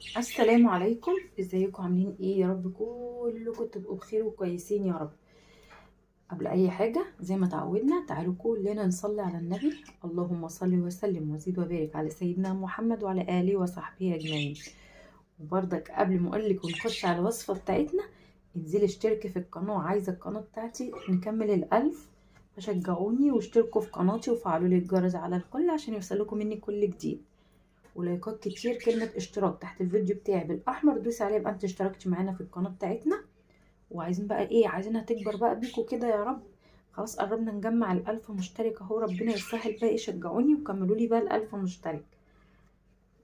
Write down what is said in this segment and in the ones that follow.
السلام عليكم، ازيكم؟ عاملين ايه؟ يا رب كلكم تبقوا بخير وكويسين يا رب. قبل اي حاجة زي ما تعودنا تعالوا كلنا نصلي على النبي، اللهم صل وسلم وزيد وبارك على سيدنا محمد وعلى اله وصحبه اجمعين. وبرضك قبل ما اقول لك ونخش على الوصفة بتاعتنا، انزلي اشتركي في القناة، عايزه القناة بتاعتي نكمل 1000، فشجعوني واشتركوا في قناتي وفعلوا لي الجرس على الكل عشان يوصلكم مني كل جديد. ولايكات كتير، كلمة اشتراك تحت الفيديو بتاعي بالأحمر دوسي عليه يبقى انت اشتركتي معانا في القناة بتاعتنا. وعايزين بقى ايه؟ عايزينها تكبر بقى بيكوا كده يا رب. خلاص قربنا نجمع 1000 مشترك اهو، ربنا يسهل بقى، شجعوني وكملوا لي بقى 1000 مشترك.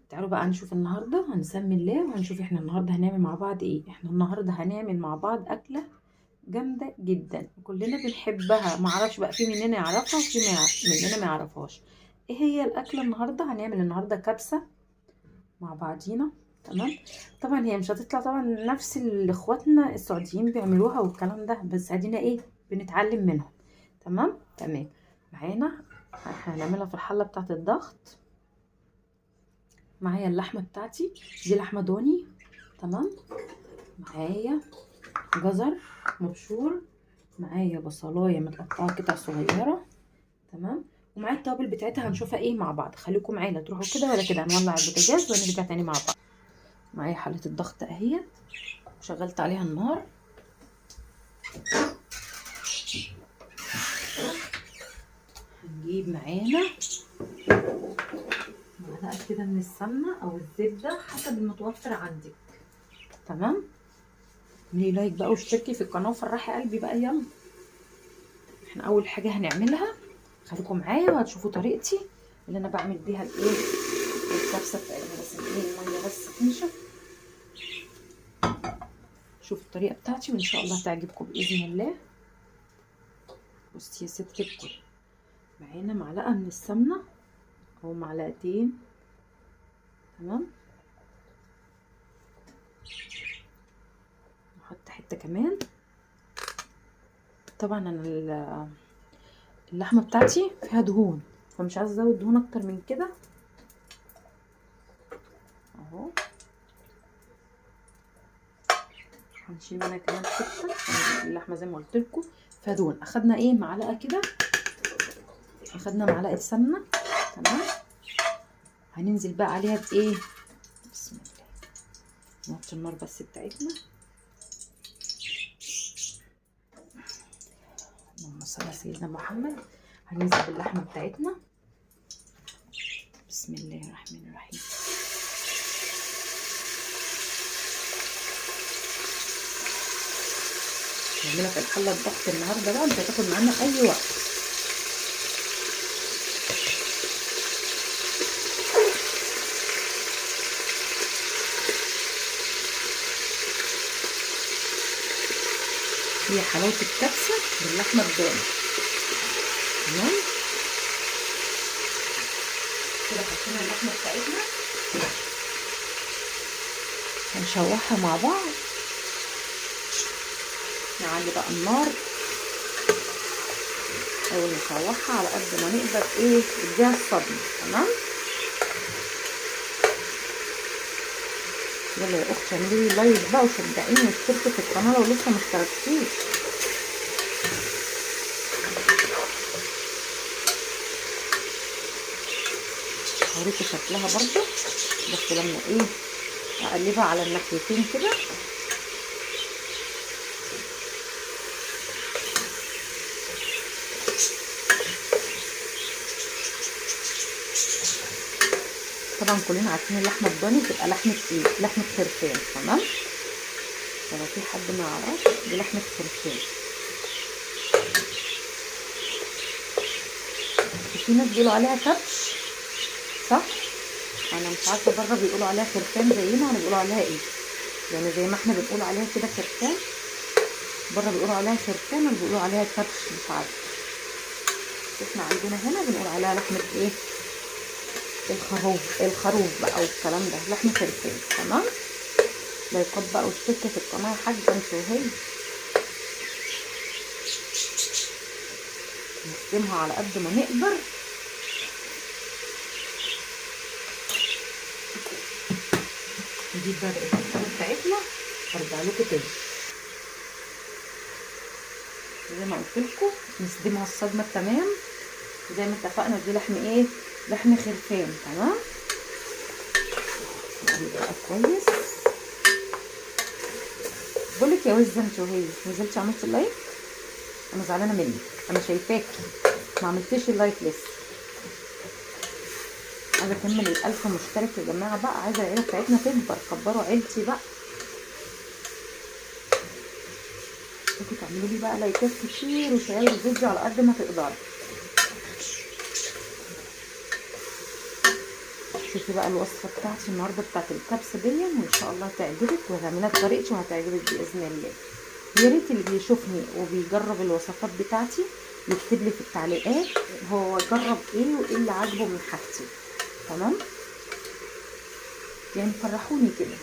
تعالوا بقى نشوف النهارده، هنسمي الله وهنشوف احنا النهارده هنعمل مع بعض ايه. احنا النهارده هنعمل مع بعض أكلة جامدة جدا كلنا بنحبها، معرفش بقى في مننا يعرفها وفي مننا ما يعرفهاش. ايه هي الأكلة النهارده؟ هنعمل النهارده كبسة مع بعضينا، تمام؟ طبعا هي مش هتطلع طبعا نفس اللي اخواتنا السعوديين بيعملوها والكلام ده، بس ادينا ايه بنتعلم منهم. تمام تمام. معانا احنا هنعملها في الحلة بتاعه الضغط. معايا اللحمة بتاعتي دي لحمه ضاني، تمام؟ معايا جزر مبشور، معايا بصلايه متقطعه قطع صغيرة، تمام؟ ومعايا التوابل بتاعتها هنشوفها ايه مع بعض. خليكم معايا، لا تروحوا كده ولا كده، هنولع البوتاجاز ونرجع تاني مع بعض. معايا حله الضغط اهي، شغلت عليها النار. هنجيب معانا معلقه كده من السمنة او الزبدة حسب المتوفر عندك، تمام؟ اعملي لايك بقى واشتركي في القناة وفرحي قلبي بقى. يلا احنا اول حاجة هنعملها، خليكم معايا وهتشوفوا طريقتي اللي انا بعمل بيها الايه الكبسه بتاعتنا. بس ايه المية بس تنشف. شوفوا الطريقة بتاعتي وان شاء الله هتعجبكم باذن الله. بصي يا ست الكل، معانا معلقه من السمنة او معلقتين، تمام؟ نحط حتة كمان. طبعا انا اللحمة بتاعتي فيها دهون فمش عايزه ازود دهون اكتر من كده اهو. هنشيل منها كمان حتة، اللحمة زي ما قلت لكم فيها دهون. اخدنا ايه معلقه كده، اخدنا معلقه سمنه، تمام؟ هننزل بقى عليها بايه؟ بسم الله، نوطي النار بس بتاعتنا. اللهم صل على سيدنا محمد. هننزل باللحمه بتاعتنا، بسم الله الرحمن الرحيم. نعملها في الحلة الضغط النهارده بقى، مش هتاخد معانا اي وقت. هي حلاوة الكبسه باللحمه الضاني، تمام؟ كده حطينا اللحمة بتاعتنا، هنشوحها مع بعض. نعلي بقى النار نحاول نشوحها على قد ما نقدر، ايه نديها الصدمة، تمام؟ يلا يا اختي اعملي لي لايك بقى وشجعيني واشتركي في القناة لو لسه ما اشتركتيش. هوريكي شكلها برضو، بس لما ايه اقلبها على الناحيتين كده. طبعا كلنا عارفين اللحمة الضاني بتبقى لحمه ايه؟ لحمه خرفان، تمام؟ فلو في حد ما يعرفش دي لحمه خرفان. وفي ناس بيقولوا عليها كبش، صح؟ انا مش عارفه بره بيقولوا عليها خرفان زينا ولا بيقولوا عليها ايه، يعني زي ما احنا بنقول عليها كده خرفان، بره بيقولوا عليها خرفان ولا بيقولوا عليها كبش، مش عارفه. احنا عندنا هنا بنقول عليها لحمه ايه؟ الخروف، الخروف بقى والكلام ده، لحمه خرفان، تمام؟ لايكات بقى واشتركي في القناة يا حاجة انت وهي. نخدمها على قد ما نقدر. نجيب بقى بقية الحاجة بتاعتنا وارجع لكم تاني. زي ما قلت لكم نصدمها الصدمة التمام زي ما اتفقنا. دي لحم ايه؟ لحم خرفان. تمام، نقلب بقى كويس. بقولك يا وزه انت وهي نزلتي عملتي ال like؟ انا زعلانة منك، انا شايفاكي ما عملتيش ال like لسه. عايزه اكمل ال1000 مشترك يا جماعة بقى، عايزه العيلة بتاعتنا تكبر، كبروا عيلتي بقى. ممكن تعملوا لي بقى لايكات كتير وشيروا الفيديو على قد ما تقدروا. شوفي بقى الوصفة بتاعتي النهارده بتاعت الكبسه دي، وان شاء الله تعجبك وهتعملها بطريقتي وهتعجبك باذن الله. يا ريت اللي بيشوفني وبيجرب الوصفات بتاعتي يكتب لي في التعليقات هو جرب ايه وايه اللي عاجبه من حاجتي. تمام، يعني فرحوني كده.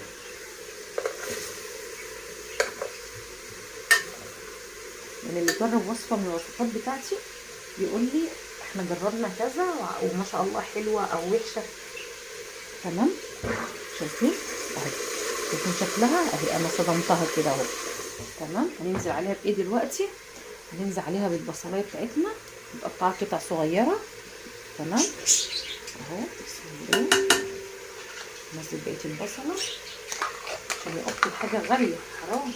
يعني اللي جرب وصفه من الوصفات بتاعتي يقول لي احنا جربنا كذا وما شاء الله حلوة او وحشة. تمام، شايفين اهي، شايفين شكلها اهي، انا صدمتها كده اهو. تمام، هننزل عليها بايه دلوقتي؟ هننزل عليها بالبصلايه بتاعتنا متقطعه قطع صغيرة. تمام اهو، بسم الله. نزل بقية البصله عشان يقطع حاجة غالية حرام.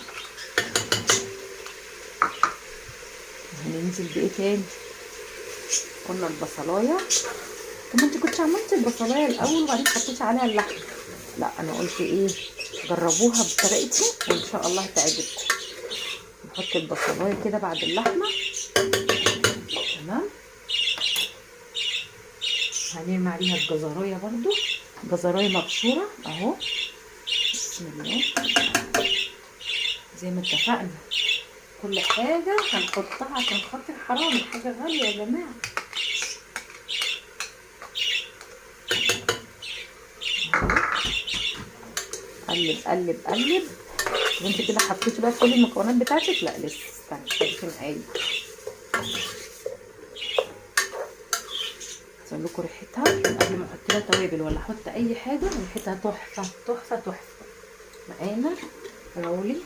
هننزل بايه تاني؟ قلنا البصلايه. طب ما انت كنت عملتي البصلايه الاول وبعدين حطيتي عليها اللحم. لا انا قلت ايه، جربوها بطريقتي وان شاء الله هتعجبكم. نحط البصلايه كده بعد اللحمة. تمام، هنرمي عليها الجزرايه برضو، جزرايه مبشوره اهو. بسم الله. زي ما اتفقنا كل حاجة هنحطها عشان خاطر حرام الحاجة غالية يا جماعة. قلب قلب قلب. وانت كده حطيتي بقى كل المكونات بتاعتك؟ لا لسه، استني خليكي معايا. اقول لكم ريحتها قبل ما احط لها توابل ولا احط اي حاجة، ريحتها تحفة تحفة تحفة. معانا راولي،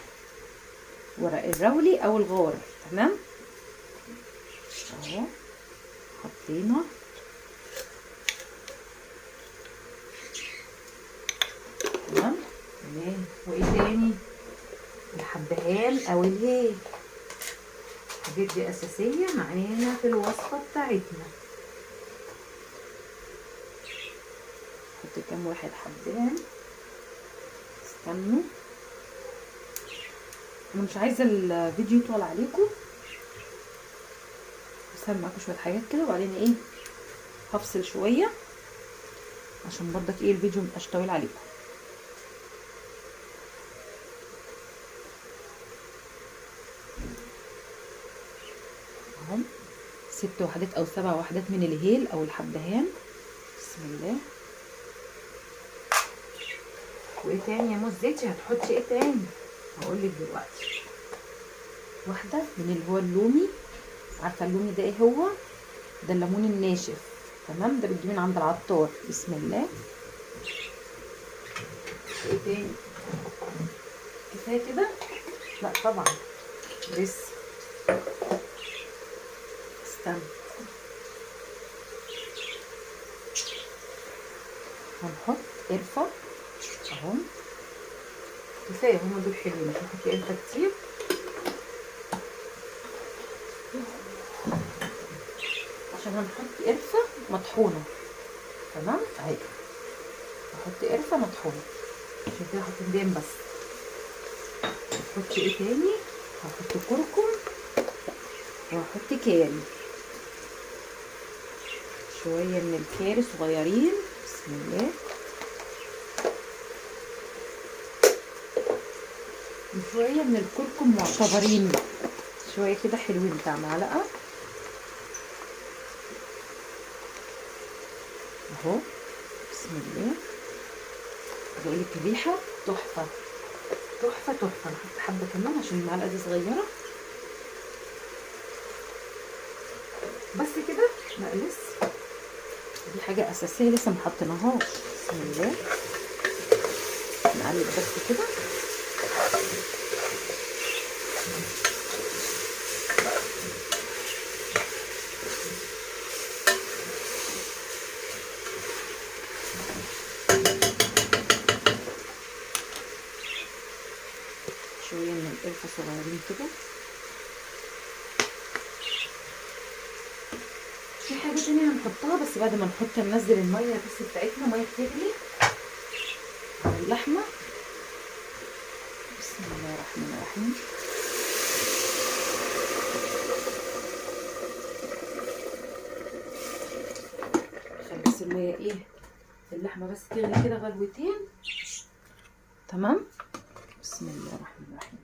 ورق الراولي او الغار. تمام اهو حطينا. تمام تمام. وايه تاني؟ الحبهان او الهيل، الحاجات دي اساسية معانا في الوصفة بتاعتنا. نحط كام واحد حبهان. استنوا، انا مش عايزه الفيديو يطول عليكم، بس هعمل معاكم شوية حاجات كده وبعدين ايه هفصل شوية عشان برضك ايه الفيديو ميبقاش طويل عليكم. اهم 6 وحدات او 7 وحدات من الهيل او الحبهان. بسم الله. وايه تاني يا مزتي؟ هتحطي ايه تاني؟ هقول لك دلوقتي. واحدة من اللي هو اللومي، عارفه اللومي ده ايه هو؟ ده الليمون الناشف. تمام، ده بتجيبيه من عند العطار. بسم الله. ايه تاني؟ كفاية كده؟ لا طبعا لسه، استنى. هنحط قرفه اهو، كفاية هما دول حلوين، مش هنحط قرفه كتير. عشان هنحط قرفه مطحونه. تمام اهي، هحط قرفه مطحونه عشان كده حطيت دين بس. هحط ايه تاني؟ هحط كركم وهحط كاري، شوية من الكاري صغيرين. بسم الله. وشوية من الكركم معتبرين بقى، شوية كده حلوين بتاع معلقه اهو. بسم الله. عايزه اقول لك الريحة تحفة تحفة تحفة. نحط حبه كمان عشان المعلقة دي صغيرة. بس كده؟ لا لسه، دي حاجة اساسية لسه ما حطيناهاش. بسم الله. نقلب بس كده. شوية من القرفه صغيرين كده. في حاجة تانية هنحطها بس بعد ما نحط، ننزل المية بس بتاعتنا، مية بتغلي على اللحمة. بسم الله الرحمن الرحيم. خلي بس المية ايه، اللحمة بس تغلي كده غلوتين. تمام. بسم الله الرحمن الرحيم.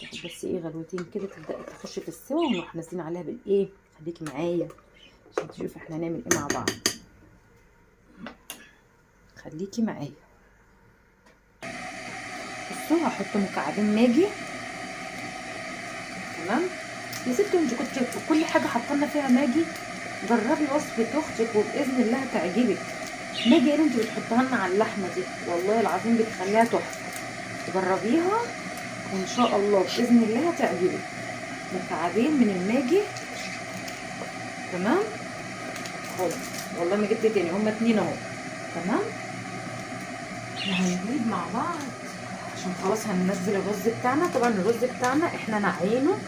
تاخد بس ايه غلوتين كده، تبدا تخش في السوا، ونروح نازلين عليها بالايه. خليكي معايا عشان تشوفي احنا هنعمل ايه مع بعض، خليكي معايا. بصوا هحط مكعبين ماجي. تمام يا ستي، انت كنت كل حاجة حاطه فيها ماجي. جربي وصفه اختك وباذن الله هتعجبك. ماجي اللي انت بتحطها لنا على اللحمة دي والله العظيم بتخليها تحفة. جربيها وان شاء الله باذن الله هتعجبك. مكعبين من الماجي. تمام خالص، والله ما جبت تاني، هما 2 اهو. تمام. هنجيب مع بعض عشان خلاص هننزل الرز بتاعنا. طبعا الرز بتاعنا احنا نعينه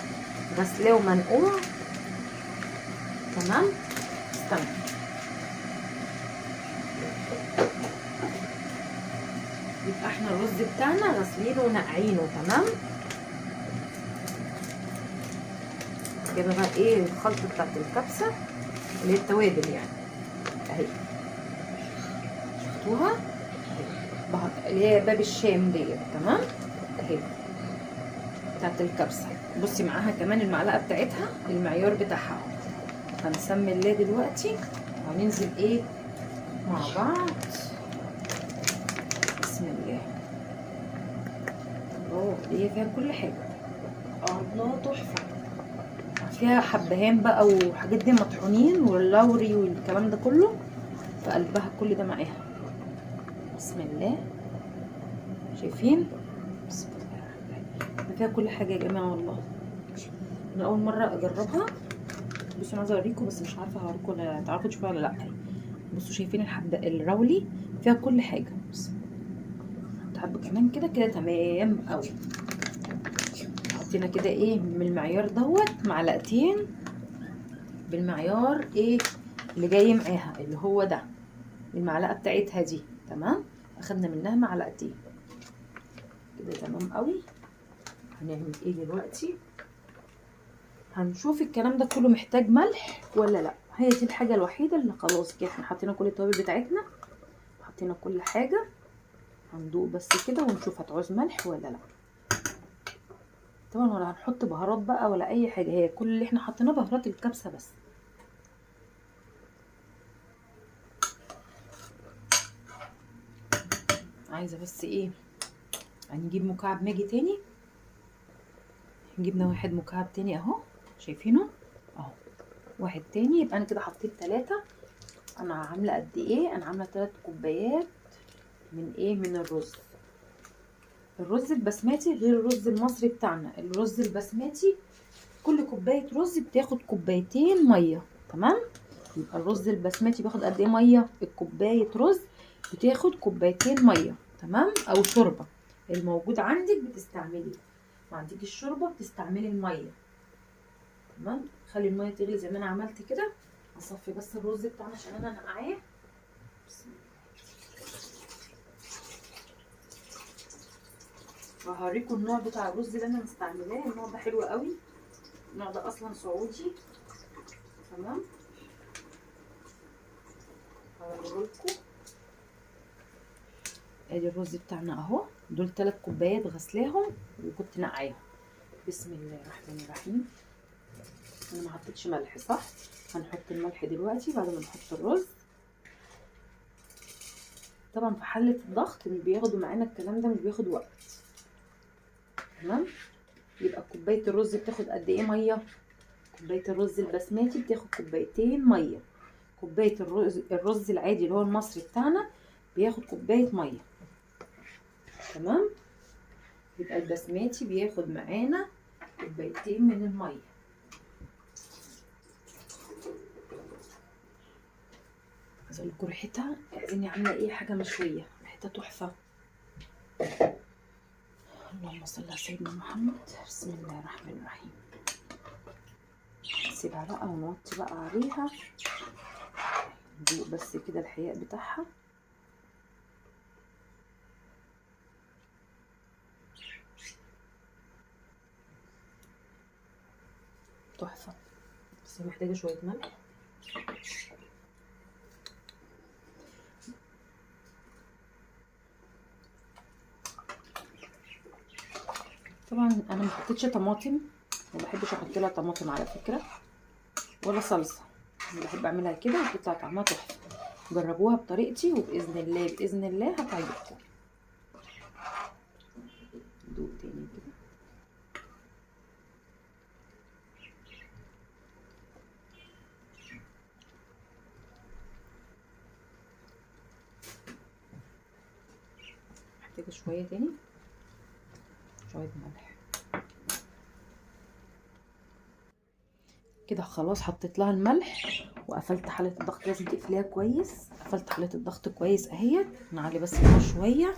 غسلاه ومنقوع. تمام. استنى، يبقى احنا الرز بتاعنا غسلينه ونقعينه. تمام. كده بقى ايه الخلطة بتاعت الكبسه اللي هي التوابل يعني اهي، شفتوها اهي، اللي هي باب الشام ديت. تمام اهي بتاعت الكبسه. بصي معاها كمان المعلقة بتاعتها، المعيار بتاعها. هنسمي الله دلوقتي وهننزل ايه مع بعض. بسم الله. الله، دي فيها كل حاجة. الله تحفة. فيها حبهان بقى وحاجات دي مطحونين واللوري والكلام ده كله في قلبها، كل ده معاها. بسم الله. شايفين؟ بسم الله الرحمن الرحيم. فيها كل حاجة يا جماعة والله. انا اول مرة اجربها. بصوا انا عايزه اوريكم بس مش عارفه هوريكم ولا تعرفوا تشوفوها ولا لا. بصوا شايفين الحبة الراولي فيها كل حاجة. بس حبه كمان كده كده. تمام قوي. حطينا كده ايه من المعيار دوت معلقتين بالمعيار ايه اللي جاي معاها اللي هو ده، المعلقة بتاعتها دي. تمام. اخدنا منها معلقتين كده. تمام قوي. هنعمل ايه دلوقتي؟ هنشوف الكلام ده كله محتاج ملح ولا لا. هي دي الحاجة الوحيدة اللي خلاص كده احنا حطينا كل التوابل بتاعتنا، حطينا كل حاجة. هندوق بس كده ونشوف هتعوز ملح ولا لا. طبعا ولا هنحط بهارات بقى ولا اي حاجة، هي كل اللي احنا حطيناه بهارات الكبسه بس. عايزه بس ايه، هنجيب مكعب ماجي تاني. جبنا واحد مكعب تاني اهو، شايفينه اهو، واحد تاني. يبقى انا كده حطيت 3. انا عامله قد ايه؟ انا عامله 3 كوبايات من ايه، من الرز. الرز البسمتي غير الرز المصري بتاعنا. الرز البسمتي كل كوباية رز بتاخد كوبايتين مية. تمام. يبقى الرز البسمتي بياخد قد ايه مية؟ الكوباية رز بتاخد كوبايتين مية. تمام. او شوربة الموجود عندك بتستعمليه، ما عندك الشوربة بتستعملي المية. تمام. خلي المية تغلي زي ما انا عملت كده. هصفي بس الرز بتاعنا عشان انا نقعاه. بسم الله. وهوريكم النوع بتاع الرز اللي انا مستعملاه. النوع ده حلو قوي، النوع ده اصلا سعودي. تمام. هوريهولكم. ادي الرز بتاعنا اهو، دول 3 كوبايات غسلاهم وكنت نقعاهم. بسم الله الرحمن الرحيم. انا ما حطيتش ملح صح؟ هنحط الملح دلوقتي بعد ما نحط الرز. طبعا في حله الضغط اللي بياخدوا معانا الكلام ده مش بياخد وقت. تمام. يبقى كوباية الرز بتاخد قد ايه مية؟ كوباية الرز البسمتي بتاخد كوبايتين مية. كوباية الرز العادي اللي هو المصري بتاعنا بياخد كوباية مية. تمام، يبقى البسماتي بياخد معانا كوبايتين من المية. عايزه اقول لكم ريحتها كأني عامله ايه، حاجة مشوية، ريحتها تحفة. اللهم صل على سيدنا محمد. بسم الله الرحمن الرحيم. نسيبها بقى ونوطي بقى عليها، ندوق بس كده الحياء بتاعها. تحفة، بس محتاجه شوية ملح. طبعا انا ما حطيتش طماطم، ما بحبش احط لها طماطم على فكرة، ولا صلصه، انا بحب اعملها كده وبتطلع طعمها تحفة. جربوها بطريقتي وباذن الله باذن الله هتعجبكم. ندوق تاني كده. محتاجه شوية تاني، شوية ملح كده. خلاص حطيت لها الملح وقفلت حله الضغط. لازم تقفليها كويس. قفلت حله الضغط كويس اهي. نعلي بس النار شوية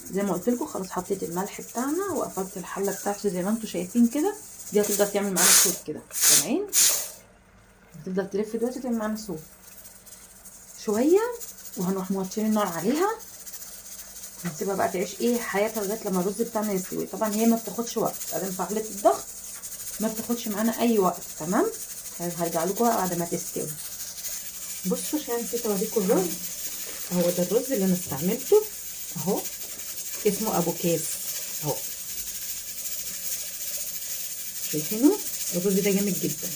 زي ما قلت لكم. خلاص حطيت الملح بتاعنا وقفلت الحلة بتاعتي زي ما انتم شايفين كده. دي هتفضل تعمل معانا صوت كده، سامعين؟ هتفضل تلف دلوقتي تعمل معانا صوت شوية، وهنروح موطيين النار عليها. هنسيبها بقى تعيش ايه حياتها لغاية لما الرز بتاعنا يستوي. طبعا هي ما بتاخدش وقت، ادام في حله الضغط ما بتاخدش معانا اي وقت. تمام، هرجع لكم بقى بعد ما تستوي. بصوا عشان نسيت اوريكم الرز. اهو ده الرز اللي انا استعملته اهو، اسمه ابو كاس اهو، شايفينه؟ الرز ده جامد جدا.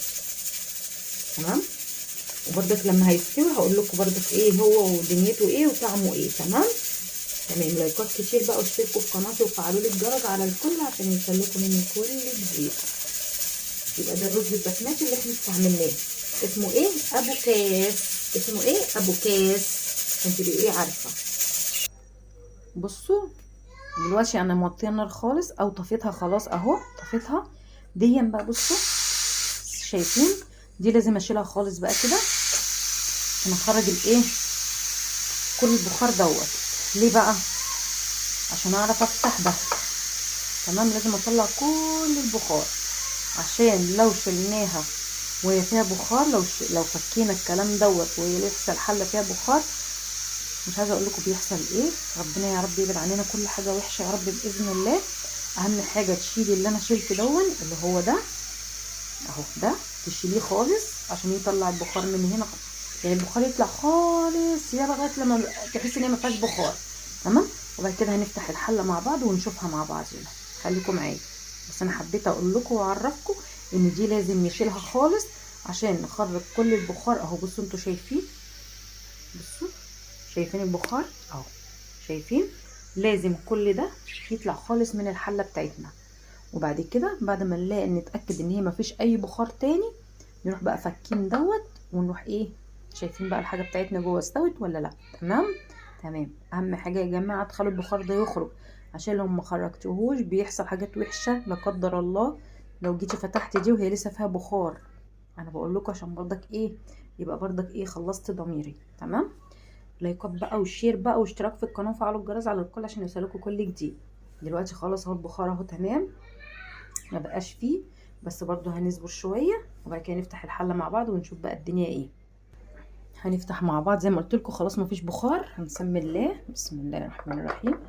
تمام، وبرضك لما هيستوي هقول لكم برضك ايه هو ودنيته ايه وطعمه ايه. تمام تمام. لايكات كتير بقى، واشتركوا في قناتي وفعلوا لي الجرس على الكل عشان يوصلكم مني كل جديد. يبقى ده الرز البسمتي اللي احنا استعملناه، اسمه ايه؟ ابو كاس. اسمه ايه؟ ابو كاس، عشان تبقي ايه عارفه. بصوا دلوقتي انا موطيه النار خالص، او طفيتها خلاص اهو، طفيتها دي بقى. بصوا شايفين دي لازم اشيلها خالص بقى كده عشان اخرج الايه كل البخار دوت. ليه بقى؟ عشان اعرف افتح ده. تمام، لازم اطلع كل البخار، عشان لو شلناها وهي فيها بخار، لو فكينا الكلام دوت وهي لسه الحلة فيها بخار، مش عايزه اقول لكم بيحصل ايه. ربنا يا رب يبعد عننا كل حاجة وحشة يا رب باذن الله. اهم حاجة تشيلي اللي انا شلته دون اللي هو ده اهو، ده تشيليه خالص عشان يطلع البخار من هنا، يعني البخار يطلع خالص يا لغاية لما تحسي ان هي ما فيهاش بخار. تمام، وبعد كده هنفتح الحلة مع بعض ونشوفها مع بعضينا. خليكم معايا، بس انا حبيت اقول لكم واعرفكم ان دي لازم نشيلها خالص عشان نخرج كل البخار اهو. بصوا انتوا شايفين، بصوا شايفين البخار اهو، شايفين؟ لازم كل ده يطلع خالص من الحلة بتاعتنا. وبعد كده بعد ما نلاقي نتاكد ان هي ما فيش اي بخار تاني، نروح بقى فكين دوت ونروح ايه، شايفين بقى الحاجة بتاعتنا جوه استوت ولا لا. تمام تمام. اهم حاجة يا جماعة تخلوا البخار ده يخرج، عشان لو ما خرجتوهوش بيحصل حاجات وحشة لا قدر الله. لو جيتي فتحتي دي وهي لسه فيها بخار، انا بقول لكم عشان برضك ايه، يبقى برضك ايه، خلصت ضميري. تمام، لايكات بقى و share بقى واشتراك في القناة وفعلوا الجرس على الكل عشان يوصلكوا كل جديد. دلوقتي خلاص اهو البخار اهو تمام، ما بقاش فيه، بس برضو هنصبر شوية وبعد كده نفتح الحلة مع بعض ونشوف بقى الدنيا ايه. هنفتح مع بعض زي ما قلت لكم، خلاص ما فيش بخار. هنسمي الله، بسم الله الرحمن الرحيم،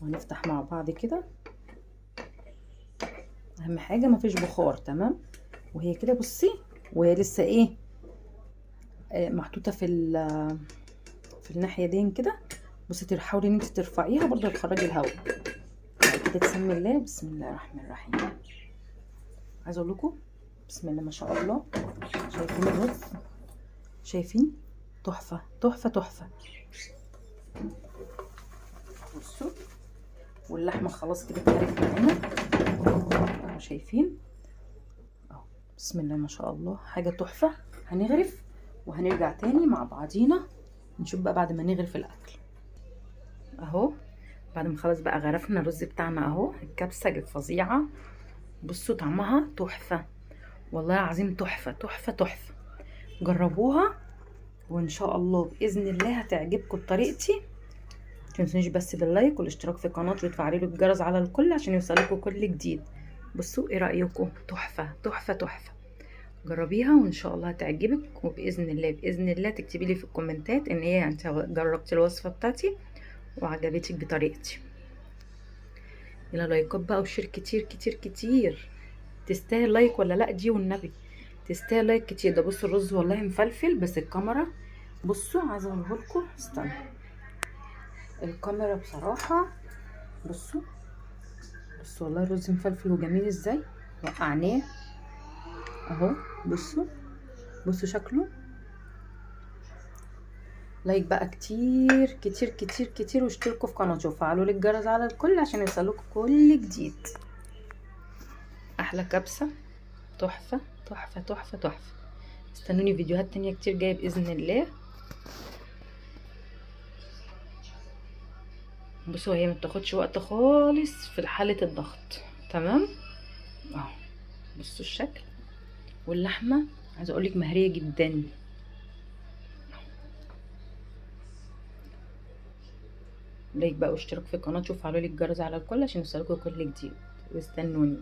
وهنفتح مع بعض كده. اهم حاجة ما فيش بخار. تمام، وهي كده بصي وهي لسه ايه، محطوطة في الناحية دي كده. بصي تحاولي ان انت ترفعيها برضو هتخرجي الهواء. بعد كده تسمي الله، بسم الله الرحمن الرحيم. عايزه اقول لكم بسم الله ما شاء الله، شايفين الرز؟ شايفين؟ تحفة تحفة تحفة. بصوا واللحمة خلاص كده اتهرت معانا اهو، شايفين اهو، بسم الله ما شاء الله، حاجة تحفة. هنغرف وهنرجع تاني مع بعضينا نشوف بقى بعد ما نغرف الاكل. اهو بعد ما خلاص بقى غرفنا الرز بتاعنا اهو، الكبسه الفظيعة. بصوا طعمها تحفة والله العظيم، تحفة تحفة تحفة. جربوها وان شاء الله باذن الله هتعجبكم بطريقتي. متنسونيش بس بال like والاشتراك في القناة وتفعلوا الجرس على الكل عشان يوصلكم كل جديد. بصوا ايه رايكم؟ تحفة تحفة تحفة. جربيها وان شاء الله هتعجبك، وباذن الله باذن الله تكتبي لي في الكومنتات ان هي انت جربتي الوصفة بتاعتي وعجبتك بطريقتي. يلا لايكات بقى و share كتير كتير كتير. تستاهل like ولا لا دي؟ والنبي تستاهل like كتير. ده بصوا الرز والله مفلفل، بس الكاميرا بصوا عايزه اوريهولكم، استنى الكاميرا بصراحة. بصوا بصوا والله الرز مفلفل وجميل ازاي، وقعناه اهو. بصوا بصوا شكله. like بقى كتير كتير كتير كتير، واشتركوا في قناتي وفعلوا لي الجرس على الكل عشان يوصلكوا كل جديد. احلى كبسة تحفة تحفة تحفة تحفة. استنوني فيديوهات تانية كتير جاية باذن الله. بصوا هي ما بتاخدش وقت خالص في حاله الضغط، تمام اهو. بصوا الشكل، واللحمة عايزه اقولك مهريه جدا. like بقى واشتراك في القناة وفعلوا لي الجرس على الكل عشان يوصلكوا كل جديد، واستنوني.